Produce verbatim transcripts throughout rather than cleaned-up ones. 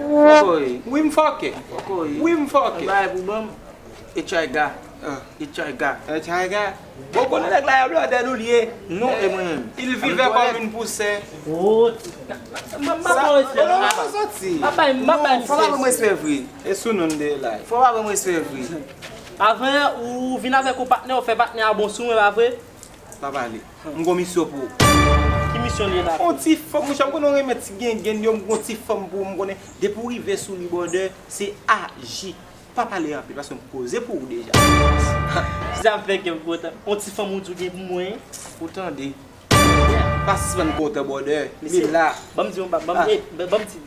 Fòkòy. Wi, m fòkè. Fòkòy. Wi, m fòkè. Bay pou ban m. E tchayga. Ah. E tchayga. E tchayga. Bon, konnen nèg la, yon blòdè nou li ye. Non, e mwen menm. Il vivait comme une poussée. Oh, m pa ba respè. Non, non, non, soti. M pa bay, m pa bay Fò pa ban m respè. Respè vre. E sou nou n de la. Fò pa ban m respè vre. Avan ou vin avèk ou patnè, ou fè patnè a bon sou mwen, pa vre? Pa pale. M gon misyon pou ou. Ki misyon li ye la? On ti fanm, mouche, m konnen w renmen ti gengenn yo, m gon ti fanm pou ou, m konnen. Depi w rive sou li, brother, se aji. Pa pale anpil, paske m poze pou ou deja. Sa fè kè m kontan. On ti fanm ou di w gen pou mwen. Ou tande. Pa sispann kontan, brother. Li la. Ban m di yon ba, ban m, eh, ban m di.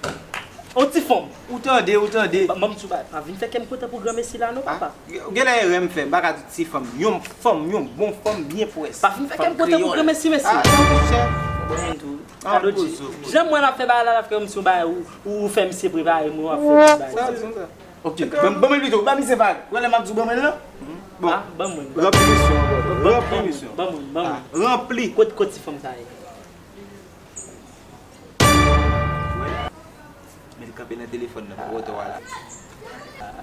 On ti fanm. Ou tande, ou tande. Ban m di yon ba. Pa vin fè kè m kontan pou granmesi la non, papa. Genlè erè m fè, m pa ka di ti fanm. Yon fanm, yon bon fanm byen pwès. Pa vin fè kè m kontan pou granmesi, mesi. Ah, non, monchè. Bon, men tou. Ah, Kado di. pozo, pozo. Jan mwen ap fè bagay la, l ap fè kòmsi yon bagay ou, ou fè misye prepare mwen, w ap fè bagay. Sa, se sa. Ok, ban ban mwen pito, ban misye vag. Ou wè lè m ap di w ban mwen l lan? Bon, Ah, ban mwen. Ranpli misyon, brother. Ban Ranpli mwen, misyon. ban mwen, ban mwen. Ranpli. Kot, kot ti fanm sa ye? Men l kanpe nan telefòn nan, pou wote w la.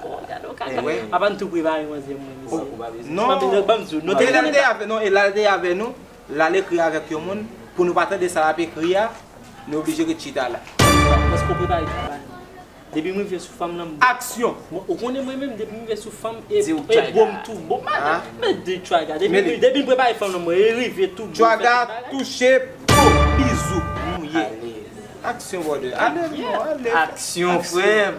Oh, gade w ka Eh, ouais. Apa n tou prepare manzè mwen, mesye. Non. Ban m, ban m di w, nou E te la l konnen te avè, non, e la l te avè nou, l al ekri avèk yon moun, pou nou pa tande sa l ap ekri a, nou oblije ret chita la. Paske w prepare tout bagay. Depi m rive sou fanm nan, m Aksyon! Mwen, ou konnen mwen menm, depi m rive sou fanm, e, Di w e tchwaga. Bon m tou bon. Madan, Ah. Men de tchwaga. Depi Men m, li- depi m prepare fanm nan, mwen, e rive tou bon. Tchwaga, touche, po, bizou, nou ye. Aksyon, brother. Ale, non, ale. Aksyon, frè m.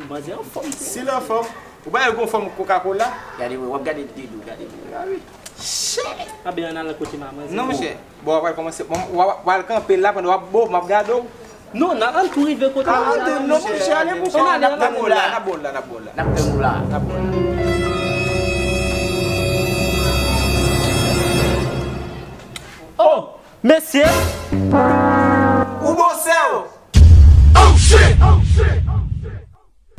Manzè anfòm. Si l anfòm, ou pa wè gon fanm Coca-Cola? Gade, w ap gade dede w, gade dede w. Ah, wi. A ben, ann al kote manman. Non, monchè. Bon, w ap kòmanse. Bon, w ap, w ap kanpe la pandan w ap bo, m ap gade w. Non, nan an tou rive kote Ah, manzè. non, monchè, ale, monchè. Ann ale, N ap ann ale. bon la, n ap bon la, n ap bon la. N ap tann ou la. N ap bon la. Oh, mesye,